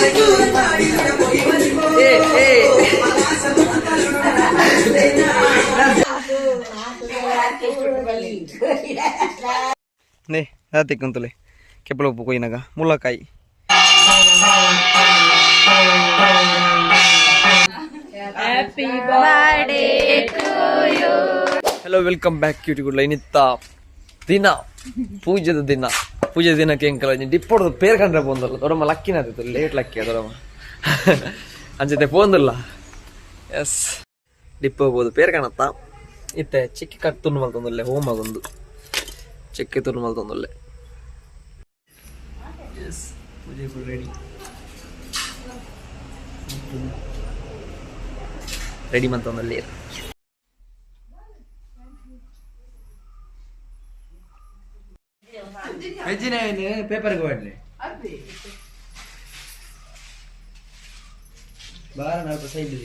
ಏ ಏ ನೇ ದಾತಿಕ್ಕಂತಲೆ ಕೆಪ್ಪಲ ಉಪ್ಪು ಕೊಯ್ನಗ ಮುಲ್ಲಕಾಯಿ. ಹಲೋ, welcome back ಕ್ಯೂಟಿ ಇನಿತ್ತ ದಿನ ಪೂಜೆದ ದಿನ. ಪೂಜೆ ದಿನಕ್ಕೆ ಎಂಕಲ ಡಿಪ್ಪೊಡ್ದು ಪೇರ್ ಕಂಡ್ರೆ ಪೋಂದಲ್ಲ ದೊಡಮ್ಮ. ಲಕ್ಕಿನ ಆತಿತ್ತು, ಲೇಟ್ ಲಕ್ಕಿ ದೊಡಮ್ಮ ಅಂಚತೆ ಪೋಂದಿಲ್ಲ. ಎಸ್, ಡಿಪ್ಪ ಹೋಗ್ಬೋದು ಪೇರ್ ಕಾಣತ್ತ. ಇತ್ತೆ ಚಿಕ್ಕಿ ಕಟ್ ತುಂಡು ಮಲ್ತೊಂದುಲ್ಲೆ, ಹೋಮಗೊಂದು ಚೆಕ್ಕೆ ತುಂಡು ಮಲ್ತೊಂದುಲ್ಲೆ. ಎಸ್, ಪೂಜೆ ರೆಡಿ ರೆಡಿ ಮಂತೊಂದುಲ್ಲೆ. ಪೇಪರ್ಗೆ ಮಾಡಲಿ ಬಾರ ನಾಲ್ಕು ಸೈಡ್.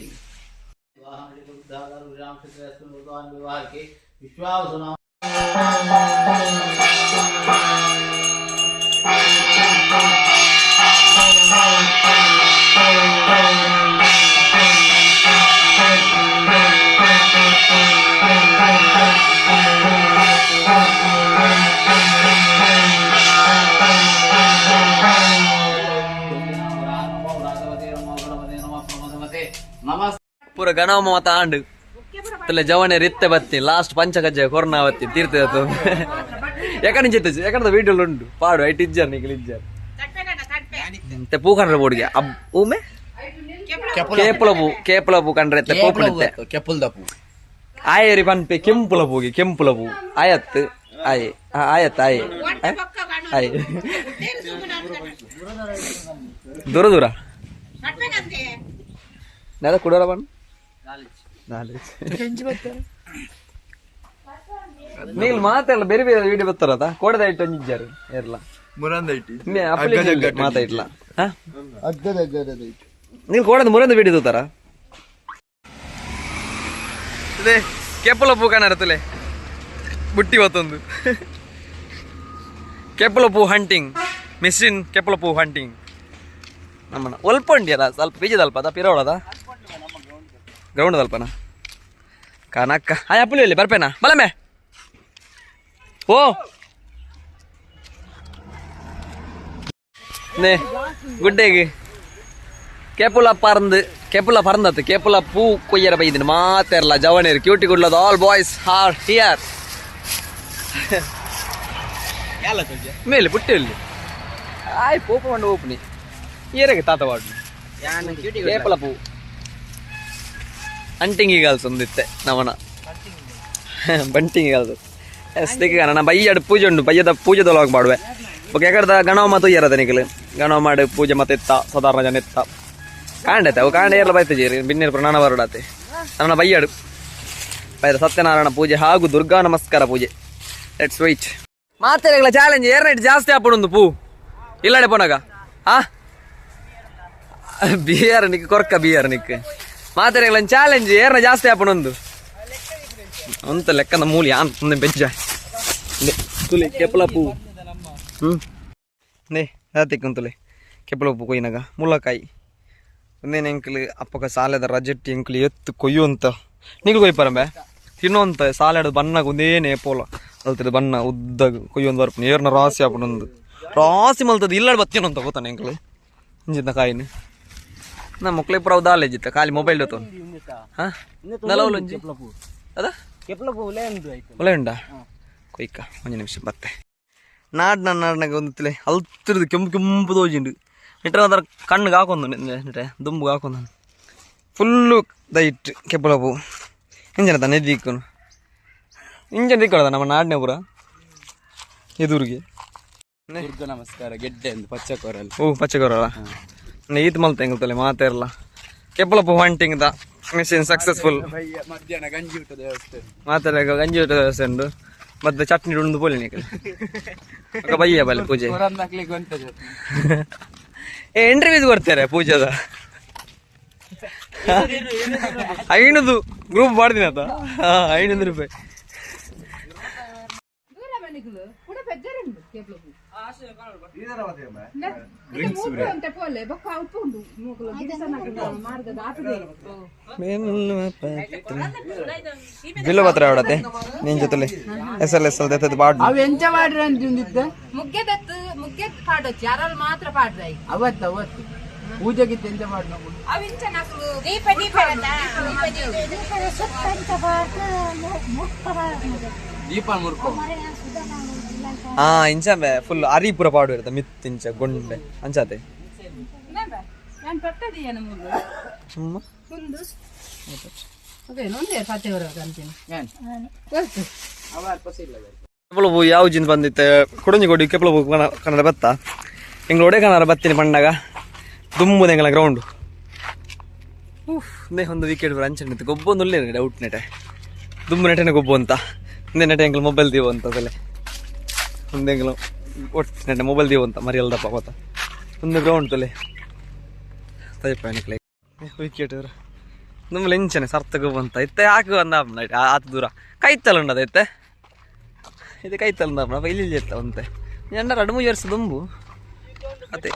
ಪೂರ ಗಣಮ ಮತ ಆಂಡ್ ತಲೆ ಜವನೆ ರಿತ್ತೆ ಬತ್ತಿ ಲಾಸ್ಟ್ ಪಂಚಕಜ್ಜೆ ಕೊರೋನಾ ಬತ್ತಿ ತೀರ್ಥ. ಯಾಕಂದ್ರೆ ಚಿತ್ತ ಯಾಕಂದ್ರೆ ವೀಡಿಯೋ ಉಂಟು ಪಾಡು ಐಟ್ ಇಜ್ಜಾರ್ ನಿಕಲ್ ಇಜ್ಜಾರ್ ಮತ್ತೆ ಪೂ ಕಂಡ್ರೆ ಬೋರ್ಡ್ಗೆ ಅಬ್ ಊಮೆ ಕೇಪುಲ ಪೂ, ಕೇಪುಲ ಪೂ ಕಂಡ್ರೆ ಎತ್ತೆ ಪೋಪುನಿತ್ತೆ. ಕೆಪ್ಪುಲ್ದಪ್ಪು. ಆಯರಿ ಪನ್ಪೆ ಕೆಂಪುಲ ಪೂಗೆ, ಕೆಂಪುಲ ಪೂ ಆಯತ್ ಆಯೆ ಆಯತ್ ಆಯೆ ಆಯೆ ದೂರ ದೂರ ನೆದ ಕುಡೋರ ಬಣ್ಣ ನೀಲ್ ಮಾತೆಲ್ಲ ಬೇರೆ ಬೇರೆ ವಿಡಿಯೋ ಬರ್ತಾರತ ಕೋಡದ ಇಟ್ಟು ಒಂಜಿಜ್ಜಾರು ಏರ್ಲ ಮಾತಾಯಿಟ್ಲ. ನೀಲ್ ಕೋಡದ ಮುರಂದ ವಿಡಿಯೋ ತೂತಾರ. ಇದೇ ಕೆಪ್ಪಲ ಪೂ ಕಾಣರತ್ತಲೆ ಬುಟ್ಟಿ ಹೊತ್ತೊಂದು ಕೆಪ್ಪಲ ಪೂ ಹಂಟಿಂಗ್ ಮಿಷಿನ್, ಕೆಪ್ಪಲ ಪೂ ಹಂಟಿಂಗ್ ನಮ್ಮನ ಒಲ್ಪ ಉಂಡಿಯಲ್ಲ ಸ್ವಲ್ಪ ಬೀಜದಲ್ಪ ಅದ ಪಿರೋಳದ ಗ್ರೌಂಡ್ ಅಲ್ಪನ ಕಾನಕ್ಕ ಆಯ್ ಅಪ್ಪುಲಿ ಇಲ್ಲಿ ಬರ್ಪೇನಾ ಬಲಮೆ. ಓ ನೇ ಗುಡ್ಡೆಗೆ ಕೇಪುಲ ಪರಂದು, ಕೇಪುಲ ಪರಂದತ್ತು ಕೇಪುಲ ಪೂ ಕೊಯ್ಯರ ಬೈದಿನ ಮಾತೆರ್ಲ ಜವನೇರು ಕ್ಯೂಟಿ ಗುಡ್ಲದ ಆಲ್ ಬಾಯ್ಸ್ ಹಾರ್ here ಮೇಲೆ ಪುಟ್ಟಿ ಆಯ್ ಪೋಪ ಮಂಡು ಓಪನಿ ಏರೆಗೆ ತಾತ ವಾಡು ಕೇಪಲ ಪೂ ಅಂಟಿಂಗ್ ಗಲ್ಸ್ ಒಂದಿತ್ತೆ ನವನ ಬಂಟಿಂಗ್ ಗಲ್ಸ್. ಎಸ್ ದಿಕ್ಕ ನನ್ನ ಬಯ್ಯಡು ಪೂಜೆ ಉಂಟು, ಬಯ್ಯದ ಪೂಜೆದೊಳಗೆ ಮಾಡುವೆ. ಓಕೆ, ಎಕಡ್ದ ಗಣವ ಮತ್ತು ಏರದ ನಿಕಲು ಗಣವ ಮಾಡಿ ಪೂಜೆ ಮತ್ತೆ ಇತ್ತ ಸಾಧಾರಣ ಜನ ಇತ್ತ ಕಾಂಡೈತೆ ಅವು ಕಾಂಡ ಏರ್ಲ ಬೈತೆ ಜೀರಿ ಬಿನ್ನೇರು ಪ್ರಣಾಣ ಬರೋಡಾತೆ. ನನ್ನ ಬಯ್ಯಡು ಬೈದ ಸತ್ಯನಾರಾಯಣ ಪೂಜೆ ಹಾಗೂ ದುರ್ಗಾ ನಮಸ್ಕಾರ ಪೂಜೆ. Let's wait. ಮಾತೆರೆಗಳ ಚಾಲೆಂಜ್ ಏರ್ನೈಟ್ ಜಾಸ್ತಿ ಆಪುಂಡು ಪೂ ಇಲ್ಲಡೆ ಪೋನಾಗ. ಆ ಬಿಯರ್ ನಿಕ್ ಕೊರ್ಕ ಬಿಯರ್ ನಿಕ್ ಮಾತೆರೆಗಳ ಚಾಲೆಂಜ್ ಏರ್ನ ಜಾಸ್ತಿ ಆಪುಂಡು ಅಂತ ಲೆಕ್ಕದ ಮೂಲಿ ಆನ್ ಮುಂದೆ ಬೆಜ್ಜ ತುಲೆ ಕೆಪ್ಪಲ ಪೂ. ಹ್ಞೂ ನೇ ದಾತಿಕ್ಕಂತುಲೆ ಕೆಪ್ಪಲ ಪೂ ಕೊಯ್ನಗ ಮುಲ್ಲಕಾಯಿ ಒಂದೇನು ಎಂಕಲ್ ಅಪ್ಪಕ ಸಾಲೆದ ರಜೆಟ್ಟಿ ಎಂಕಲ್ ಎತ್ತು ಕೊಯ್ಯುವಂತ ನಿಂಗೆ ಕೊಯ್ಪರಂಬೆ ತಿನ್ನುವಂತ ಸಾಲೆಡ್ ಬಣ್ಣಗ ಒಂದೇನೆ ಪೋಲ ಅಲ್ತದ ಬಣ್ಣ ಉದ್ದ ಕೊಯ್ಯೊಂದು ಬರ್ಪುನ ಏರ್ನ ರಾಸಿ ಆಪುನೊಂದು ರಾಸಿ ಮಲ್ತದ ಇಲ್ಲಡ್ ಬತ್ತಿನಂತ ಗೊತ್ತಾನೆ ಎಂಕಲ್ ಇಂಜಿನ ಕಾಯಿನ ನಮ್ಮ ಮಕ್ಳಿಗೆ ಪುರ ದಾಲೆ ಜಿತ್ತ ಖಾಲಿ ಮೊಬೈಲ್ ತೋನ್. ಹಾ ನಲವಲೊಂಜಿ ಅದ ಒಲೆ ಉಂಡಾ ಕೊಯ್ಕ ಒಂಜಿ ನಿಮಿಷ ಬತ್ತೆ ನಾಡ್ನ ನಾಡ್ನಾಗ ಒಂದು ತಿಲೆ ಅಲ್ತಿರ್ದು ಕೆಂಪು ಕೆಂಪು ತೋಜಿಂಡು ನಿಟ್ರೆ ಅದರ ಕಣ್ಣಿಗೆ ಹಾಕೊಂದು ನಿಟ್ರೆ ದುಂಬುಗೆ ಹಾಕೊಂದು ಫುಲ್ಲು ದೈಟ್ ಕೆಪ್ಪಲ ಪೂ ಇಂಜನ ತಾನೆ ದಿಕ್ಕನು ಇಂಜನ್ ದಿಕ್ಕೊಳದ ನಮ್ಮ ನಾಡಿನ ಪುರ ಎದುರಿಗೆ. ದುರ್ಗ ನಮಸ್ಕಾರ ಗೆಡ್ಡೆ ಒಂದು ಪಚ್ಚ ಕೊರಲ್. ಓ ಪಚ್ಚಕೊರಲ್ಲ ಈತ್ ಮಲ್ತ ಎಂಗಲ್ತಲೆ ಮಾತೆರ್ಲ ಕೆಪ್ಪಲ ಪೂ ಹಂಟಿಂಗ್ the mission successful. ಮಧ್ಯಾಹ್ನ ಗಂಜಿ ಊಟದ ವ್ಯವಸ್ಥೆ. ಮಾತೆಲ್ಲ ಗಂಜಿ ಊಟದ ವ್ಯವಸ್ಥೆ ಉಂಟು ಮತ್ತೆ ಚಟ್ನಿ ಉಂಡು ಪೋಲಿ ನಿಕಲ್ ಬಯ್ಯ ಬಲೆ ಪೂಜೆ. ಏ ಎಂಟ್ರಿ ಫೀಸ್ ಕೊಡ್ತಾರೆ ಪೂಜೆದ ಐನೂರು ಗ್ರೂಪ್ ಮಾಡ್ತೀನಿ ಆತ 500 ರೂಪಾಯಿ. ಬಿಲ್ಲು ಪತ್ರ ಅವಡತೆ ನಿನ್ ಜೊತೆಲಿ ಎಸ್ ಎಲ್ ಎಸ್ ಎಲ್ ದೆತ್ತದ ಬಾಡ್. ಅವು ಎಂಚ ಮಾಡ್ರಿ ಅಂತ? ಮುಗ್ಗೆದತ್ತು ಮುಗ್ಗೆ ಪಾಡೊಚ್ಚಿ ಯಾರು ಮಾತ್ರ ಪಾಡ್ದಾಯಿ. ಅವತ್ತು ಅವತ್ತು ಪೂಜೆಗಿತ್ತು ಎಂಚ ಮಾಡಿ ನಾವು. ಅವಿಂಚ ನಕಲು. ದೀಪ ದೀಪ ದೀಪ ಮುರ್ಕೊ. ಹಾ, ಇಂಚ ಫುಲ್ ಅರಿಪುರ ಪಾಡು ಇರುತ್ತೆ ಮಿತ್ ಇಂಚ ಗೊಂಡೆ ಅಂಚಾತೆ. ನಾನು ತೊಟ್ಟದೀಯನ ಮುಲ್ಲು. ಸುಮ್ಮ. ಮುಂದು ಅದೇನು ಒಂದೇ ಪತ್ತೆ ಅಂತೀನಿ. ಏನ್? ಗೊತ್ತು. ಅವ ಅಲ್ಪ ಇಲ್ಲ. ಕೆಪಲ ಹೂ ಯಾವ ಜಿನ್ ಬಂದಿತ್ತೆ ಕೊಡಂಜಿ ಕೊಡಿ ಕೆಪಲ ಹೂ ಕನ್ನಡ ಬತ್ತ ಎಂಗ್ಳು ಒಡೆ ಕನ್ನಡ ಬತ್ತೀನಿ ಪಂಡಾಗ ದುಮ್ಮು ಎಂಗಳ ಗ್ರೌಂಡ್ ಉಫ್ ನೇ ಒಂದು ವಿಕೆಟ್ ಬರ ಅಂಚೆ ಗೊಬ್ಬೊಂದು ಉಲ್ಲೇನು ಔಟ್ ನೆಟೆ ದುಮ್ಮು ನೆಟೆನೆ ಗೊಬ್ಬು ಅಂತ ಒಂದೇ ನೆಟೆ ಎಂಗ್ಳು ಮೊಬೈಲ್ ದೀವು ಅಂತ ಅದಲ್ಲೇ ಒಂದು ಎಂಗ್ಳು ಒಟ್ಟು ನೆಟೆ ಮೊಬೈಲ್ ದೀವು ಅಂತ ಮರಿಯಲ್ದಪ್ಪ ಗೊತ್ತಾ ಒಂದು ಗ್ರೌಂಡ್ ತುಲೆ ತಯ್ಯಪ್ಪ ನಿಕ್ಲೆ ವಿಕೆಟ್ ದುಮ್ಮಲೆ ಇಂಚನೆ ಸರ್ತ ಗೊಬ್ಬು ಅಂತ ಇತ್ತೆ ಹಾಕು ಅಂದ ಆತ ದೂರ ಕೈತಲ್ಲ ಉಂಡದ ಇತ್ತೆ ಇದು ಕೈತಲ್ಲ ಅಂದ ಇಲ್ಲಿ ಇಲ್ಲಿ ಇತ್ತ ಅಂತೆ ಎಂಡ ಎರಡು ಮೂರು ವರ್ಷ ದುಂಬು ಅದೇ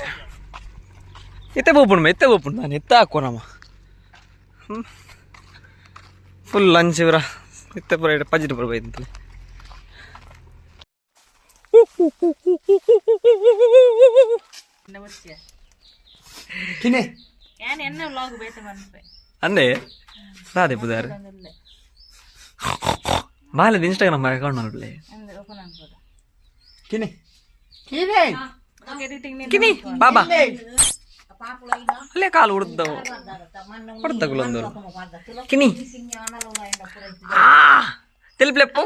ಇತ್ತೆ ಬೋಪುಂಡು ಇತ್ತೆ ಬೋಪುಂಡು ನಾನು ಇತ್ತ ಹಾಕುವ ನಮ್ಮ ಫುಲ್ ಲಂಚ್ ಇವರ ಇತ್ತೆ ಪೂರ ಪಜ್ಜಿನ ಪೂರ ಬೈದಂತಲೆ. ಕಿನೆ ಅಂದೆ ಸಾದೆ ಪುದಾರ್ ಮಾಲೆ ಇನ್ಸ್ಟಾಗ್ರಾಮ್ ಅಕೌಂಟ್ ನೋಡ್ಲೆ. ಕಿನೆ. ಕಿನಿ ಬಾಬಾ ಅಲ್ಲೇ ಕಾಲು ಉಡ್ದವು ಹೊಡ್ದ ಗುಲಂದವರು ಕಿನಿ ಆ ತೆಲ್ಪ್ಲೆಪ್ಪು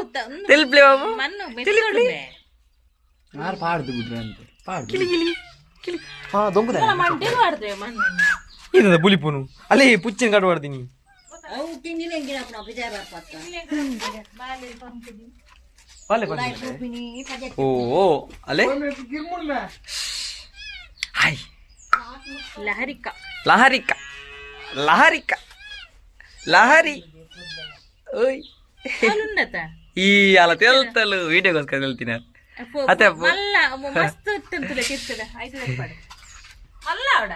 ತೆಲ್ಪ್ಲೆ ಬಾಬು ತೆಲ್ಪ್ಲೆ. ಯಾರು ಪಾಡ್ದು ಬಿಡ್ರಿ ಅಂತ ಪಾಡ್ದು. ಕಿಲಿ ಕಿಲಿ ಕಿಲಿ ಹಾ ದೊಂಕುದ ಇದು ಬುಲಿಪುನು ಅಲ್ಲಿ ಪುಚ್ಚಿನ ಕಟ್ ಮಾಡ್ತೀನಿ. ಬಾಲೆ ಪಂಪಿನ ಓ ಓ ಅಲ್ಲೇ ಹಾಯ್ ಲಹರಿಕ. ಲಹರಿಕ ಲಹರಿಕ ಲಹರಿ ಓಯ್ ಈ ಅಲ್ಲ ತೆಲ್ತಲು ವಿಡಿಯೋಗೋಸ್ಕರ ಹೇಳ್ತೀನಿ ಅತ್ತೆ ಅಪ್ಪು. ಮಲ್ಲ ಮಸ್ತ್ ಇತ್ತಂತಲೆ ಕಿರ್ತದ ಆಯ್ತು ಮಲ್ಲ ಅವಡ.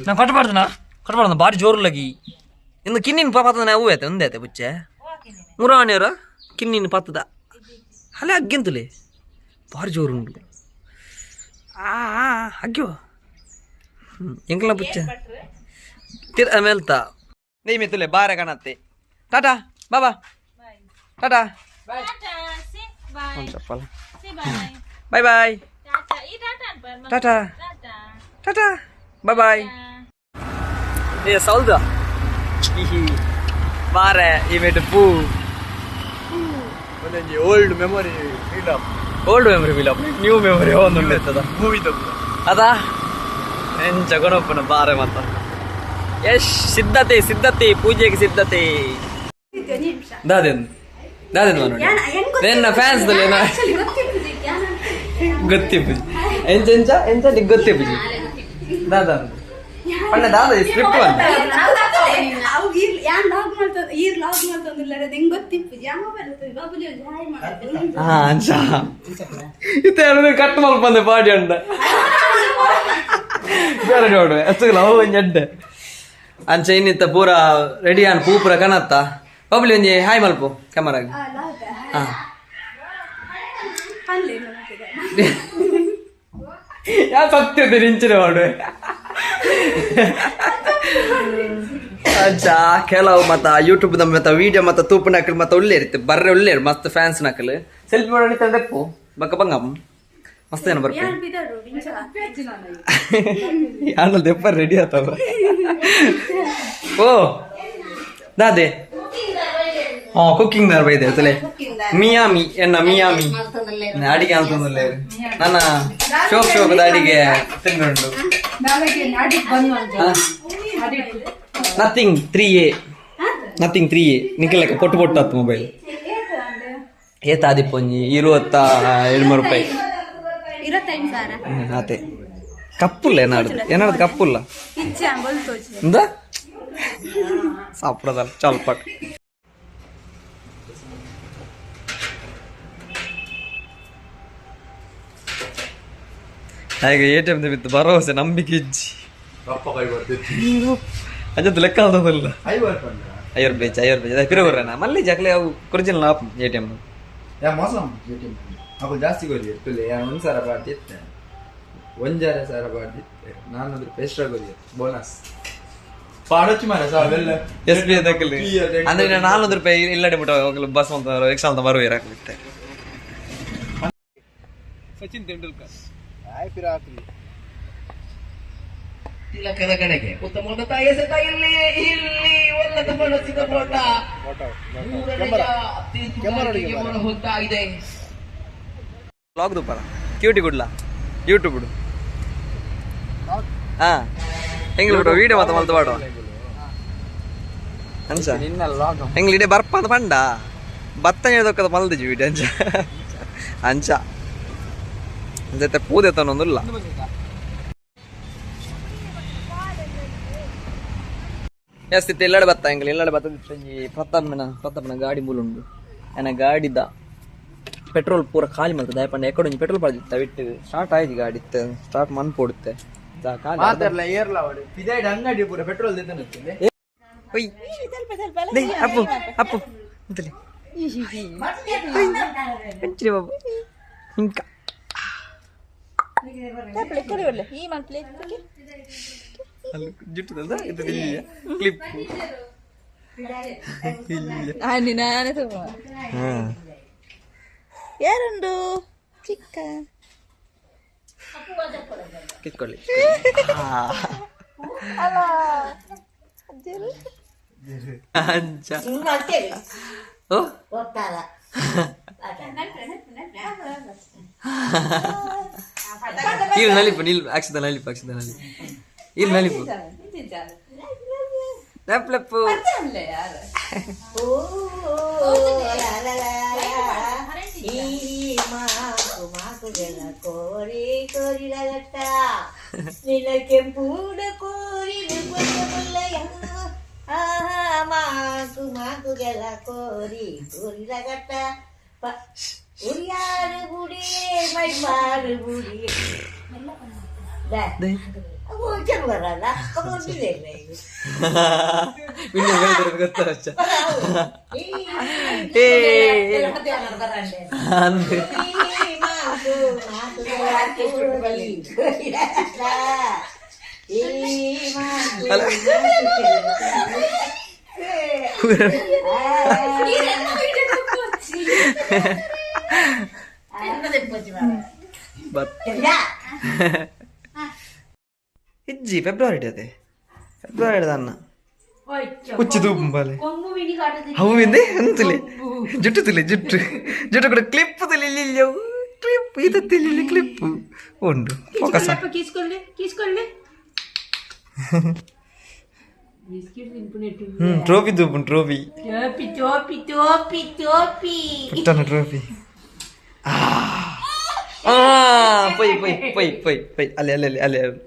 ನಾ ಕಟ್ಬಾರ್ದನಾ ಕಟ್ಬಾರ್ದ ಭಾರಿ ಜೋರು ಲಗಿ ಇನ್ನು ಕಿನ್ನಿನ ಪಾಪದ ಹೂವು ಐತೆ ಒಂದೇ ಐತೆ ಬುಚ್ಚೆ ಮುರಾಣಿಯವರ ಕಿನ್ನಿನ ಪಾತದ ಅಲ್ಲೇ ಅಗ್ಗೆಂತಲೇ ಭಾರಿ ಜೋರು ಉಂಟು ಆ ಅಗ್ಯೋ ಎಂಕಲ ಪುಚ್ಚೆ ತಿರ್ ಮೇಲ್ತ ನೇ ಮೆತ್ತುಲೆ ಬಾರೆ ಕಾಣತ್ತೆ ಟಾಟಾ ಬಾಬಾ ಟಾಟಾ ಒಂದು ಚಪ್ಪಲ ಬಾಯ್ ಬಾಯ್ ಟಾಟಾ ಟಾಟಾ ಬಾಯ್ ಬಾಯ್ ಏ ಸೌಲ್ದ ಬಾರೆ ಈ ಮೇಟ್ ಪೂ. ಒಂದೊಂಜಿ old memory feel up. Old memory feel up new memory ಒಂದು ಇರ್ತದ. ಮೂವಿ ಅದಾ ಎಂಚ ಕೊನಪ್ಪನ ಬಾರೆ ಮತ್ತ ಯಶ್ ಸಿದ್ಧತೆ ಸಿದ್ಧತೆ ಪೂಜೆಗೆ ಸಿದ್ಧತೆ ದಾದೇನು ದಾದೇನು ನೋಡಿ ನಿನ್ನ ಫ್ಯಾನ್ಸ್ ಗೊತ್ತಿ ಪೂಜೆ ಎಂಚ ಎಂಚ ಎಂಚ ನಿಗ್ ಗೊತ್ತಿ ಪೂಜೆ ದಾದಾ ಪಣ್ಣ ದಾದ ಸ್ಕ್ರಿಪ್ಟ್ ಬಂದ. ಹಾ ಅಂಚ ಇತ್ತೆ ಕಟ್ ಮಲ್ಪಂದೆ ಪಾಡಿ ಉಂಡ ಬೇರೆ ನೋಡುವೆ ಅತ್ತಗಲ ಅವು ಒಂಜಿ ಅಡ್ಡೆ ಅಂಚ ಇನ್ನಿತ್ತ ಪೂರ ರೆಡಿ ಆನ್ ಪೂ ಪೂರ ಕನತ್ತ ಬಬ್ಲಿ ಒಂಜಿ ಹಾಯ್ ಮಲ್ಪು ಕ್ಯಾಮರಾಗ. ಹಾ ಯಾ ಸತ್ಯ ಇಂಚಿನ ಮಾಡುವೆ ಅಂಚ ಕೆಲವು ಮತ್ತ ಯೂಟ್ಯೂಬ್ the ಮತ್ತ ವಿಡಿಯೋ ಮತ್ತ ತೂಪು ನಕಲು ಮತ್ತ ಒಳ್ಳೆ ಇರುತ್ತೆ ಬರ್ರೆ ಒಳ್ಳೆ ಮಸ್ತ್ ಫ್ಯಾನ್ಸ್ ನಕಲು ಸೆಲ್ಫಿ ಮಾಡೋಣ ತೆಪ್ಪು ಬಕ್ಕ ಬಂಗ ಮಸ್ತ್ ಏನೋ ಬರ್ಪೆ ಯಾನ ದೆಪ್ಪ ರೆಡಿ ಆತವ ಓ ದಾದೆ ಹಾ ಕುಕ್ಕಿಂಗ್ ದಾರ್ ಬೈದೆ ತಲೆ ಮಿಯಾಮಿ ಎನ್ನ ಮಿಯಾಮಿ ಅಡಿಗೆ ಅಂತಂದಲ್ಲ ನನ್ನ ಶೋಕ್ ಶೋಕದ ಅಡಿಗೆ ತಿನ್ನುಂಡು. Nothing 3A nothing 3A ನಿಖಿಲಕ್ಕ ಪೊಟ್ಟು ಪೊಟ್ಟು ಆತು ಮೊಬೈಲ್ ಏತ ಆದಿಪ್ಪೊಂಜಿ 27 ರೂಪಾಯಿ. ಆತೆ ಕಪ್ಪುಲ್ಲ ಏನಾಡ್ದು ಏನಾಡ್ದು ಕಪ್ಪುಲ್ಲ ಎಂದ ಸಾப்பிಡದಲ್ಲ ಚಲ್ಪಟ್. ಹಾಗೆ ಎ ಟಿ ಎಮ್ ಬಿತ್ತು ಭರವಸೆ ನಂಬಿಕೆ ಇಜ್ಜಿ. ಅಂಜತ್ತು ಲೆಕ್ಕ ಅಂತದಲ್ಲ. 50 ರೂಪಾಯಿ 50 ರೂಪಾಯಿ ಪಿರಗುರನ ಮಲ್ಲಿ ಜಕ್ಲೆ ಅವು ಒರಿಜಿನಲ್ ಆಪ್ ಎ ಟಿ M. ಯಾ ಮೋಸ ಎ ಟಿ ಎಮ್ ಅವು ಜಾಸ್ತಿ ಗೊಲಿ ಇರ್ತದೆ. ಯಾ ಒಂದು ಸಾವಿರ ಬಾಡ್ದಿತ್ತೆ, ಒಂಜಾರೆ ಸಾವಿರ ಬಾಡ್ದಿತ್ತೆ, 400 ರೂಪಾಯಿ ಎಕ್ಸ್ಟ್ರಾ ಗೊಲಿ ಬೋನಸ್ ಪಾಡೊಚ್ಚಿ ಮಾರೆ ಸಾವಿರ. ಎಸ್ ಬಿ ದಕ್ಕಲಿ ಅಂದ್ರೆ 400 ರೂಪಾಯಿ ಇಲ್ಲಡೆ ಮುಟ್ಟ ಬಸ್ ಅಂತ ಎಕ್ಸ್ಟ್ರಾ ಅಂತ ಬರುವ ಇರಾಕ್ಲಿತ್ತೆ. ಸಚಿನ್ ತೆಂಡೂಲ್ಕರ್ ತಿಲಕದ ಕಡೆಗೆ ಉತ್ತಮವಾದ ಎಸೆತ ಇಲ್ಲಿ ಇಲ್ಲಿ ಒಲ್ಲದ ಬಳಸಿದ ಪೋಟ ಹೋಗ್ತಾ ಇದೆ. ಬ್ಲಾಗ್ ದುಪ್ಪರ ಕ್ಯೂಟಿ ಗುಡ್ಲ ಯೂಟ್ಯೂಬ್ ಹಾ ಹೆಂಗ್ ಬಿಡು ವಿಡಿಯೋ ಮಾತ್ರ ಮಲ್ತು ಬಾಡುವ ಅಂಚ ಹೆಂಗ್ ಇಡೀ ಬರ್ಪ ಅಂತ ಪಂಡ ಭತ್ತ ಹೇಳ್ದಕ್ಕದ ಮಲ್ದಿಜಿ ವಿಡಿಯೋ ಅಂಚ ಅಂಚ ಅಂಚ ಪೂದೆ ತನ್ನೊಂದಿಲ್ಲ. ಎಸ್ ಇತ್ತು ಇಲ್ಲಡೆ ಬತ್ತ ಎಂಗ್ಲ ಇಲ್ಲಡೆ ಬತ್ತ ಒಂಜಿ ಪ್ರತಾಪ್ನ ಗಾಡಿ ಮೂಲುಂಡು. ಎನ ಗಾಡಿದ ಪೆಟ್ರೋಲ್ ಪೂರ ಖಾಲಿ ಮಲ್ತದೆ ದಾಯೆ ಪಂಡ ಎಕಡೆ ಒಂಜಿ ಪೆಟ್ರೋಲ್ ಪಡೆದಿತ್ತ ಬಿಟ್ಟು ಸ್ಟಾರ್ಟ್ ಆಯ್ತು ಗಾಡಿ ಇತ್ತೆ ಸ್ಟಾರ್ಟ್ ಮನ್ ಪೋಡುತ್ತೆ ಖಾಲಿ. ಮಾತಾಡ್ಲ ಏರ್ಲ ಅವಡು ಪಿದಾಯ್ಡ್ ಅಂಗಡಿ ಪೂರ ಪೆಟ್ರೋಲ್ ದಿತ್ತನತ್ತಿದೆ. ಒಯ್ ಲೇ, ಅಪ್ಪು ಅಪ್ಪು ಅಂತಲೇ ಅಂಚಿರಿ ಬಾಬು ಇಂಕ ಅಲ್ಲಿ ಜುಟ್ಟದಲ್ಲ ಇದು ಇಲ್ಲ ಕ್ಲಿಪ್ ಇಲ್ಲ. ಹಾ ಯಾರುಂಡು ಚಿಕ್ಕ ಕಿತ್ಕೊಳ್ಳಿ. ಅಂಚ ಓ ಇಲ್ಲಿ ನಲಿಪು ನಿಲ್ ಅಕ್ಷದ ನಲಿಪು ಅಕ್ಷದ ನಲಿಪು ಇಲ್ಲಿ ನಲಿಪು ಲಪ್ ಲಪ್ಪು. మాకు మాకు గెల కోరి కోరిలగట్ట ఉరియారు గుడియే మైమారు గుడియే ಬರಲ್ಲ. ಗೊತ್ತ ಏ ಅಂದ್ರೆ ಇಜ್ಜಿ ಫೆಬ್ರವರಿ ಅದೇ ಫೆಬ್ರವರಿ ಅನ್ನ ಹುಚ್ಚು ತೂಪಂಬಾಲೆ ಅವು ಎಂತಲೆ ಜುಟ್ಟು ತಿಳಿ ಜುಟ್ಟು ಜುಟ್ಟು ಕೂಡ ಕ್ಲಿಪ್ ತಿಳಿ ಕ್ಲಿಪ್ ಇದು ತಿಳಿ ಕ್ಲಿಪ್ ಉಂಡು ಫೋಕಸ್. ಟ್ರೋಫಿ ತೂಪುಂಡು ಟ್ರೋಫಿ. ಟೋಪಿ ಟೋಪಿ ಟೋಪಿ ಟೋಪಿ ಪುಟ್ಟನ ಟ್ರೋಫಿ. ಆ ಪೊಯ್ ಪೊಯ್ ಪೊಯ್ ಪೊಯ್ ಪೊಯ್ ಅಲ್ಲಿ ಅಲ್ಲಿ ಅಲ್ಲಿ ಅಲ್ಲಿ.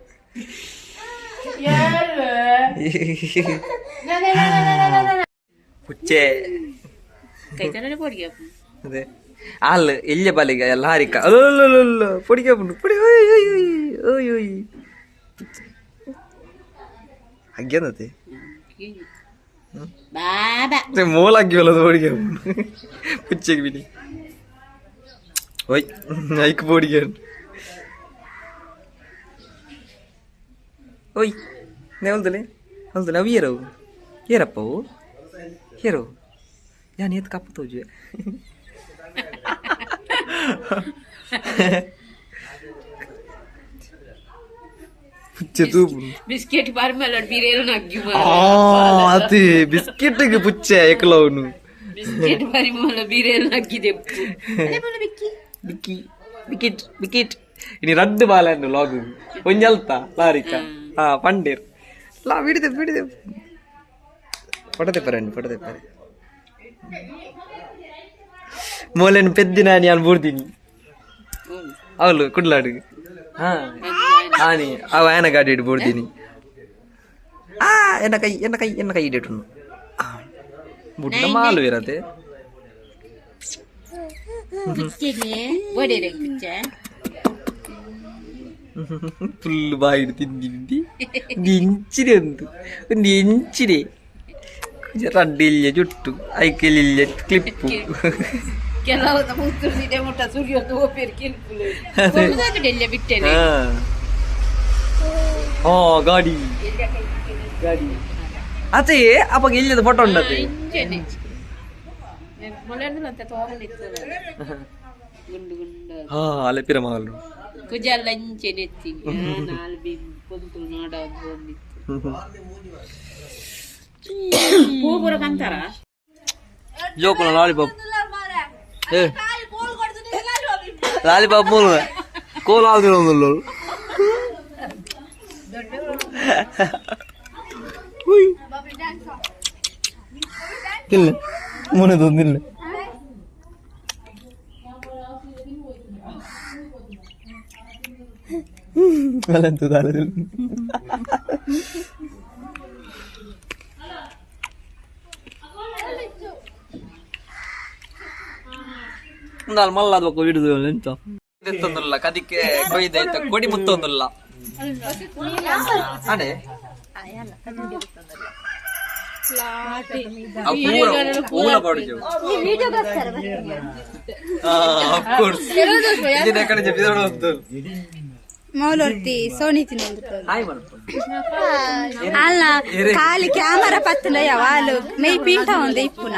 ಪುಚ್ಚೆ ಅದೇ ಅಲ್ಲ ಎಲ್ಯ ಬಾಲಿಗ ಎಲ್ಲ ಹಾರಿಕ ಅಲ್ಲ ಪೊಡಿಗೆ ಪೊಡಿ ಓಯ್ ಓಯ್ ಓಯ್ ಓಯ್ ಓಯ್ ಅಗ್ಗೇನತೆ ಮೋಲ ಅಗ್ಗಿವಲ್ಲ ಪೊಡಿಗೆ ಪುಚ್ಚೆಗೆ ಬಿಡಿ ಓಯ್ ಐಕ್ ಪೊಡಿಗೆ ಓಯ್ ನೇವಲ್ದಲೆ ಹೌದಲ್ಲ ಅವು ಏರವು ಏರಪ್ಪ ಅವು ಏರವು ಯಾನ್ ಏತ್ ಕಪ್ಪು ತೋಜುವೆ ಪುಚ್ಚೆ ತೂಪು ಬಿಸ್ಕೆಟ್ ಬಾರ್ಮಲ್ಲ ಬೀರೇನು ನಗ್ಗಿ. ಅದು ಬಿಸ್ಕೆಟ್ಗೆ ಪುಚ್ಚೆ ಎಕ್ಲವನು. ಬಿಸ್ಕೆಟ್ ಬಾರಿಮಲ್ಲ ಬೀರೇನು ನಗ್ಗಿದೆ. ಬಿಕ್ಕಿ ಬಿಕಿಟ್ ಬಿಕಿಟ್ ಇನಿ ರಡ್ಡು ಬಾಲನ್ನು ಲಾಗ್ ಒಂಜಲ್ತ ಲಾರಿಕ ಹಾ ಪಂಡೀರ್ ಲಾ ಬಿಡಿದೆ ಬಿಡಿದೆ ಪಡದೆ ಪರಂడి ಪಡದೆ ಪರೆ ಮೋಲೆನ್ ಪೆದ್ದಿನ ನಾನು ಬೂರ್ದಿನಿ ಅವಳು ಕುಡ್ಲಾಡು ಹಾ ಆನಿ ಅವ ಆನ ಗಾಡಿ ಇಟ್ಟು ಬೂರ್ದಿನಿ ಆ ಎನ್ನ ಕೈ ಎನ್ನ ಕೈ ಎನ್ನ ಕೈ ಇಟ್ಟು ಬುಡ್ಡ ಮಾಲು ಇರತ್ತೆ. ಫುಲ್ ಬಾಯಿಡ್ ತಿಂದಿ ತಿಂದಿ ಇಂಚಿದೆ ಉಂದು ಒಂದು ಇಂಚಿದೆ ರಡ್ಡು ಇಲ್ಲೆ ಜುಟ್ಟು ಐಕೆಲಿಲ್ಲೆ ಕ್ಲಿಪ್ಪು ಕೆಲವು ಮುತ್ತುರ್ದಿದೆ ಮುಟ್ಟ ಸುರಿಯೋದು ಓಪೇರ್ ಕಿಲ್ಪುಲು ಡೆಲ್ಲೆ ಬಿಟ್ಟೆನೆ. ಹಾ ಗಾಡಿ ಗಾಡಿ ಅದೇ ಅಪ್ಪ ಇಲ್ಲದ ಫೋಟೋ ಉಂಡತೆ ಇಂಚೆನೆ ಮೊಲೆಂದು ತೋಗೊಂಡಿತ್ತು ಗುಂಡು ಗುಂಡು. ಹಾ ಅಲೆಪಿರ ಮಗಳು ಕುಜಲ್ಲ ಇಂಚೆನೆ ಎತ್ತೀನಿ ನಾಲ್ ಬಿ ಪೊಂತು ನಾಡ ಬಂದಿತ್ತು ಪೂ ಪೂರ ಕಂತಾರ ಜೋಕುಲ ಲಾಲಿಪಾಪ್ ಏ ಲಾಲಿಪಾಪ್ ಮೂಲ ಕೋಲ ಆಲ್ದಿನೊಂದುಲ್ಲೋಳು ತಿಲ್ಲ ಮುನದೊಂದಿಲ್ಲ ಅಲ್ಲಂತ ನಾಲ್ ಮಲ್ಲ ಅದು ಹಿಡಿದು ಎಂತ ಎತ್ತೊಂದುಲ್ಲ ಕದಿಕ್ಕೆ ಕೊಯ್ದ ಕೊಡಿ ಮುತ್ತೊಂದುಲ್ಲ ಅಡೆ ಪೂರ ಪಾಡುಜು. ಆಫ್ ಕೋರ್ಸ್ ಕಡೆ ಮೌಲೊರ್ತಿ ಸೋನಿ ತಿನ್ನೊಂದು ಹಾಯ್ ಮಲ್ಪ ಅಲ್ಲ ಖಾಲಿ ಕ್ಯಾಮರಾ ಪತ್ತನ ಯಾವಾಲು ಮೈ ಪಿಂಟ ಒಂದು ಇಪ್ಪುನ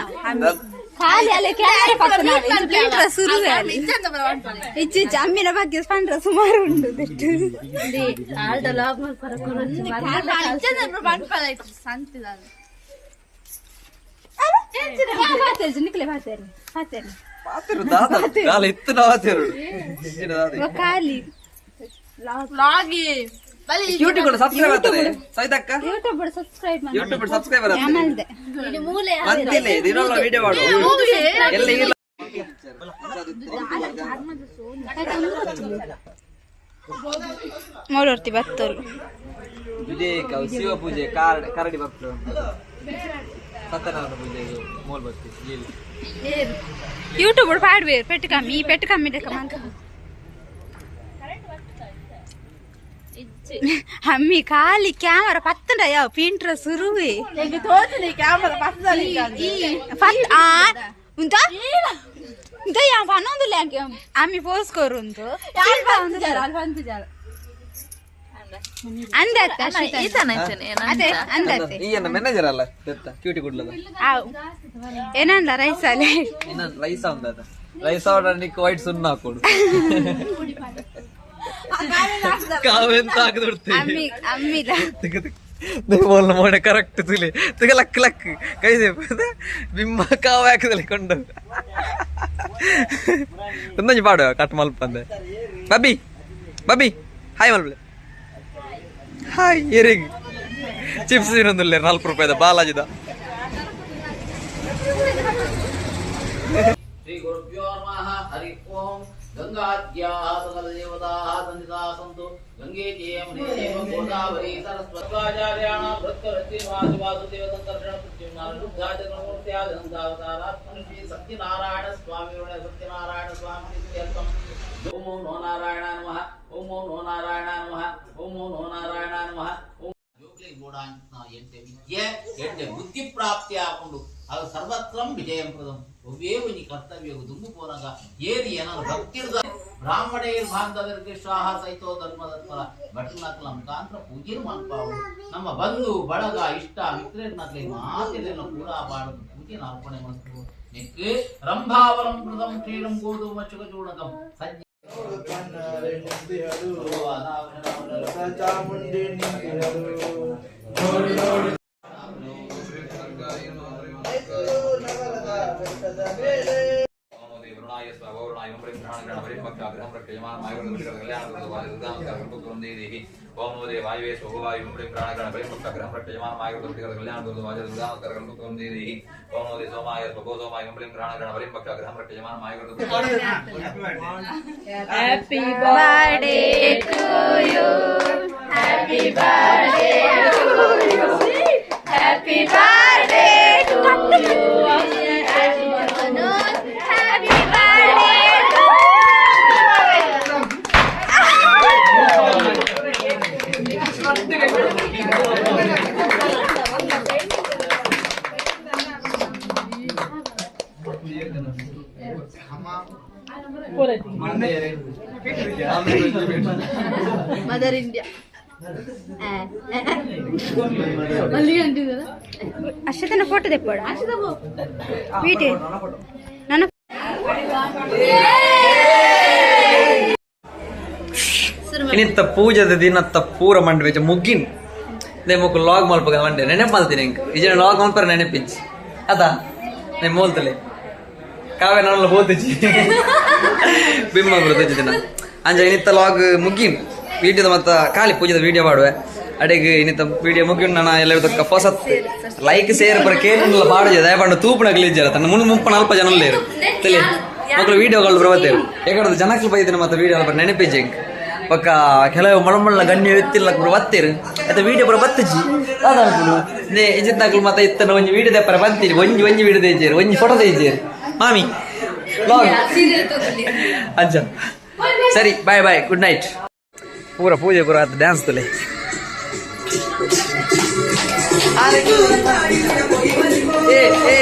ಖಾಲಿ ಅಲ್ಲ ಕ್ಯಾಮರಾ ಪತ್ತನ ಪಿಂಟ್ರ ಸುರುವೆ ಇಚ್ಚಿ ಇಚ್ಚಿ ಅಮ್ಮಿನ ಬಗ್ಗೆ ಪಂಡ್ರ ಸುಮಾರು ಉಂಟು ದೆಟ್ಟು ನಿಕ್ಲೆ ಪಾತೇರಿ ಪಾತೇರಿ ಪಾತಿರು ದಾದ ದಾಲ ಇತ್ತು ನಾವಾತಿರು ಖಾಲಿ ಯೂಟ್ಯೂಬ್ ಸಬ್ಸ್ಕ್ರೈಬ್ ಆಗ್ತದೆ ಸೈದಕ್ಕ YouTube subscribe YouTube subscriber ಆಗ್ತದೆ ಆಮೇಲೆ ಮಂತಿಲ್ಲ ದಿನಲ್ಲ ವಿಡಿಯೋ ಮಾಡು ಎಲ್ಲ ಇಲ್ಲ ಮೌಲೊರ್ತಿ ಬತ್ತೋಲು ವಿಜಯಕ ಶಿವ ಪೂಜೆ ಕಾರ್ಡ್ ಕರಡಿ ಭಕ್ತರು ಸತ್ಯನಾರಾಯಣ ಪೂಜೆ ಮೋಲ್ ಭಕ್ತಿ ಇಲ್ಲಿ ಯೂಟ್ಯೂಬ್ ಪಾಡ್ಬೇರು ಪೆಟ್ಟು ಕಮ್ಮಿ ಈ ಪೆಟ್ಟು ಕಮ್ಮಿ ಲೆಕ್ಕ ಮಂತ ಅಮ್ಮಿ ಖಾಲಿ ಕ್ಯಾಮರಾ ಪತ್ತಂಡ ಯಾವ ಪಿಂಟ್ರ ಸುರುವೆ ಆ ಉಂಟಾ ಉಂಟಾ ಯಾವ ಪನ್ನೊಂದುಲ್ಲ ಅಮ್ಮಿ ಪೋಸ್ ಕೊರು ಉಂಟು ಅಂದತ್ತ ಅದೇ ಅಂದತ್ತೆ ಈ ಅನ್ನ ಮ್ಯಾನೇಜರ್ ಅಲ್ಲ ದತ್ತ ಕ್ಯೂಟಿ ಕುಡ್ಲದ ಆವ್ ಏನಂದ ರೈಸ್ ಅಲ್ಲಿ ಇನ್ನೊಂದು ರೈಸ ಉಂದದ ರೈಸ ಆರ್ಡರ್ ನಿಕ್ ವೈಟ್ ಸುಣ್ಣ ಹಾಕೊಡು ಕಾವೆಂತ ಹಾಕಿಬಿಡ್ತೀವಿ ಅಮ್ಮಿ ಅಮ್ಮಿದ ಬೋಲ್ ಮೋಡೆ ಕರೆಕ್ಟ್ ತುಲಿ ತುಗ ಲಕ್ ಲಕ್ ಕೈ ಬಿಂಬ ಕಾವು ಹಾಕದಲ್ಲಿ ಕೊಂಡು ಒಂದೊಂದು ಪಾಡು ಕಟ್ ಮಲ್ಪಂದೆ ಬಬ್ಬಿ ಬಬ್ಬಿ ಹಾಯ್ ಮಲ್ಪಲೆ ಹಾಯ್ ಎರೆಗ್ ಚಿಪ್ಸ್ ಇನ್ನೊಂದಿಲ್ಲ 4 ರೂಪಾಯಿದ ಬಾಲಾಜಿದ. ಶ್ರೀ ಗುರುಭ್ಯೋ ನಮಃ ಹರಿ ಓಂ. ಗಂಗಾದ್ಯಾಃ ಸಕಲದೇವತಾಃ ಸನ್ನಿಧಾಃ ಸಂತು ಗಂಗೇ ಚ ಯಮುನೇ ಚೈವ ಗೋದಾವರಿ ಸರಸ್ವತ್ಯಾಚಾರ್ಯಾಣಾಂ ಭೃತ್ಯರತಿರ್ವಾಸು ವಾಸುದೇವ ಸಂಕರ್ಷಣ ಪ್ರದ್ಯುಮ್ನಾರುದ್ಧಾಚಂದ್ರಮೂರ್ತ್ಯಾದಂತಾವತಾರಾತ್ಮನ ಶ್ರೀ ಸತ್ಯನಾರಾಯಣ ಸ್ವಾಮಿ ಸತ್ಯನಾರಾಯಣ ಸ್ವಾಮಿ ಸಿದ್ಧ್ಯರ್ಥಂ. ಓಂ ಓಂ ನೋ ನಾರಾಯಣ ನಮಃ ಓಂ ಓಂ ನೋ ನಾರಾಯಣ ನಮಃ ಓಂ ಓಂ ನೋ ನಾರಾಯಣ ನಮಃ ಓಂ. ಜೋಗ್ಲಿಗೆ ಬೋಡಾಂತ ಎಂಟೆ ವಿದ್ಯೆ ಎಂಟೆ ಬುದ್ಧಿ ಪ್ರಾಪ್ತಿ ಆಕೊಂಡು ಅದು ಸರ್ವತ್ರಂ ವಿಜಯಂ ಪ್ರದಂ. ಒವ್ವೇ ಒಂಜಿ ಕರ್ತವ್ಯ ದುಂಬು ಪೋನಗ ಏರಿ ಏನಾದ್ರು ಭಕ್ತಿರ್ದ ಬ್ರಾಹ್ಮಣೇರ್ ಬಾಂಧವರಿಗೆ ಶ್ವಾಹ ಸಹಿತೋ ಧರ್ಮದತ್ಪರ ಭಟ್ನಕ್ಲ ಮುಖಾಂತರ ಪೂಜೆ ಮನ್ಪಾವು ನಮ್ಮ ಬಂಧು ಬಳಗ ಇಷ್ಟ ಮಿತ್ರರ್ನಕ್ಲೆ ಮಾತಿನ ಕೂಡ ಬಾಡದು ಪೂಜೆ ಅರ್ಪಣೆ ಮಾಡ್ತು ನೆಕ್ ರಂಭಾವರಂ ಕೃತಂ ಕ್ಷೀರಂ ಗೋಧೂಮ ಚುಕಚೂರ್ಣಕಂ ಸಜ್ಜ Happy birthday to you. Happy birthday to you. Happy birthday to you. Happy birthday to you. Mother India. ಅಶ್ವತನ ಫೋಟೋ ತೆಪ್ಪೋಡ ವೀಟಿ ನನ್ನ ಇನ್ನಿತ್ತ ಪೂಜೆದ ದಿನತ್ತ ಪೂರ ಮಂಡಿ ಬೆಚ್ಚ ಮುಗ್ಗಿನ್ ನೇ ಮೊಕ್ಕು ಲಾಗ್ ಮಲ್ಪಗ ಮಂಡೆ ನೆನಪು ಮಲ್ತೀನಿ ಇಂಕ್ ಇಜನ ಲಾಗ್ ಮಲ್ಪರ ನೆನಪಿಂಚ್ ಅದ ನೇ ಮೋಲ್ತಲೆ ಕಾವೆ ನಲ್ಲ ಹೋತಿಜಿ ಬಿಮ್ಮ ಬರ್ತಜಿ ದಿನ ಅಂಜ ಇನ್ನಿತ್ತ ಲಾಗ್ ಮುಗ್ಗಿನ್ ವಿಡಿಯೋದ ಮತ್ತ ಖಾಲಿ ಪೂಜೆದ ವಿಡಿಯೋ ಮಾಡುವೆ ಅಡೆಗೆ ಇನ್ನಿತ್ತ ವಿಡಿಯೋ ಮುಗಿನ್ ನಾನು ಎಲ್ಲ ತಕ್ಕ ಹೊಸತ್ ಲೈಕ್ ಸೇರ್ ಬರ ಕೇರಳ ಪಾಡುಜೆ ದಯಪಂಡು ತೂಪುನ ಇಜ್ಜರ ತನ್ನ ಮುನ್ ಮುಪ್ಪ ನಲ್ಪ ಜನ ಲೇರು ತಲೆ ಮಕ್ಕಳು ವಿಡಿಯೋಗಳು ಬರಬತ್ತೇರು ಯಾಕಂದ್ರೆ ಜನಕ್ಲು ಬೈದಿನ ಮತ್ತೆ ವಿಡಿಯೋ ಬರ ನೆನಪಿಜೆ ಇಂಕ್ ಪಕ್ಕ ಕೆಲವು ಮಳಮಳ್ಳ ಗಣ್ಯ ಎತ್ತಿಲ್ಲ ಪೂರ ಬತ್ತೀರು ಅತ್ತ ವಿಡಿಯೋ ಪೂರ ಬತ್ತಜಿ ದಾದ ನೇ ಇಜ್ಜಿತ್ನಾಕ್ಲು ಮತ್ತೆ ಇತ್ತನ ಒಂಜಿ ವಿಡಿಯೋ ದೆಪ್ಪರ ಬಂತೀರಿ ಒಂಜಿ ಒಂಜಿ ವಿಡಿಯೋ ದೇಜೇರು ಒಂಜಿ ಫೋಟೋ ದೇಜೇರು ಮಾಮಿ ಲಾಗ್ ಅಜ್ಜ ಸರಿ ಬಾಯ್ ಬಾಯ್ ಗುಡ್ ನೈಟ್ ಪೂರ ಪೂಜೆ ಪೂರ ಆತ ಡ್ಯಾನ್ಸ್ ತುಲೆ ಏ ಏ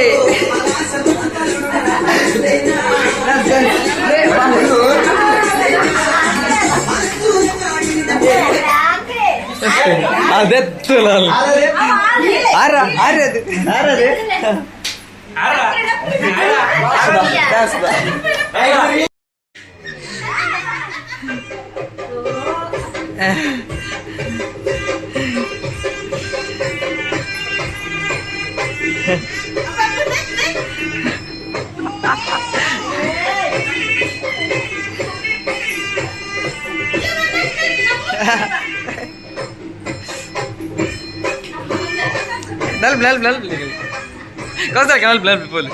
ಅದೆತ್ತಲ್ಲ ಆರ ಆರ ಅದು ಡ್ಯಾನ್ಸ್ ನಲ್ಬ್ ನಲ್ಬ್ ನಲ್ಬ್ ಕೌಸಲ್ ನಲ್ಬ್ ನಲ್ಬ್ ಪೋಲ್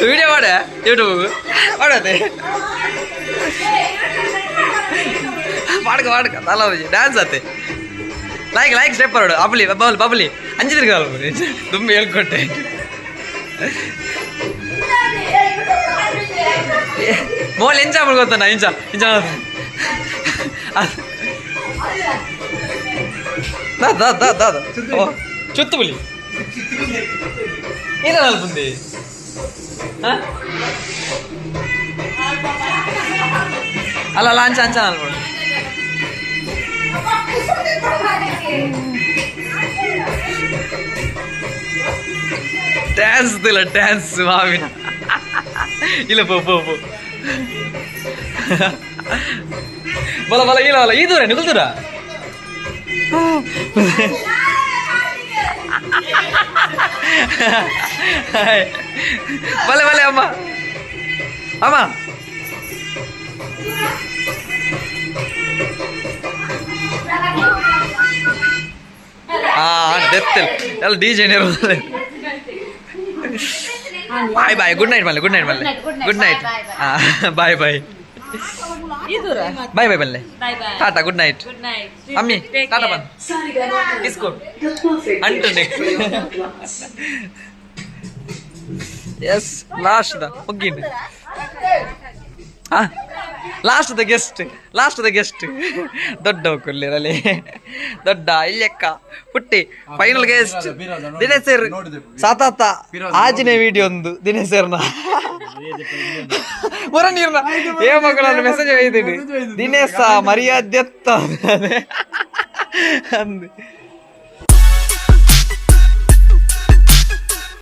ವಿಡಿಯೋ ಮಾಡ ಯೂಟ್ಯೂಬ್ ಮಾಡತ್ತೆ ಮಾಡ್ಕ ಮಾಡ್ಕ ತಲ ಡ್ಯಾನ್ಸ್ ಆತೆ ಲೈಕ್ ಲೈಕ್ ಸ್ಟೆಪ್ ಮಾಡು ಅಬ್ಲಿ ಬಬಲ್ ಬಬ್ಲಿ ಅಂಜಿದ್ರಿಗೆ ದುಮ್ಮಿ ಹೇಳ್ಕೊಟ್ಟೆ ಮೋಲ್ ಎಂಜ ಗೊತ್ತಾನ ಇಂಜ ಇಂಜ ದಾ ದಾ ದಾ ದಾ ಚುತ್ತು ಬುಲಿ ಏನ ಅಲ್ಪುಂದಿ ಅಲ್ಲ ಅಲ್ಲ ಅಂಚ ಅಂಚ ಅನ್ಬೋದು ಡ್ಯಾನ್ಸ್ ಇಲ್ಲ ಡ್ಯಾನ್ಸ್ ಮಾವಿನ ಇಲ್ಲ ಪೋ ಪೋ ಪೋ ಬಲ ಬಲ ಇಲ್ಲ ಅಲ್ಲ ಈ ದೂರ ನಿಲ್ದೂರ ಬಲೆ ಬಲೆ ಅಮ್ಮ ಅಮ್ಮ ಆ ಡೆತ್ ಎಲ್ಲ D J bye bye good night ಮಲ್ಲೆ ಗುಡ್ ನೈಟ್ ಮಲ್ಲೆ good night bye bye bye bye ಬಲ್ಲೆ ಟಾಟಾ ಗುಡ್ ನೈಟ್ ಅಮ್ಮಿ ಟಾಟಾ ಬನ್ ಕಿಸ್ಕೋ ಅಂಟು ನೆಕ್ಸ್ಟ್ ಎಸ್ ಲಾಸ್ಟ್ the ಮುಗ್ಗಿಂಡು last the guest last the guest ದೊಡ್ಡ ಕುಲ್ಲಿರಲಿ ದೊಡ್ಡ ಇಲ್ಲಕ್ಕ ಪುಟ್ಟಿ ಫೈನಲ್ ಗೆಸ್ಟ್ ದಿನೇಶ್ ಸರ್ ಸಾತಾತ ಆಜಿನೇ ವಿಡಿಯೋ ಒಂದು ದಿನೇಶ್ ಸರ್ನ ಬರ ನೀರ್ನ ಏ ಮಗಳ ಮೆಸೇಜ್ ಒಯ್ದಿಡಿ ದಿನೇಶ ಮರ್ಯಾದೆತ್ತ ಅಂದು.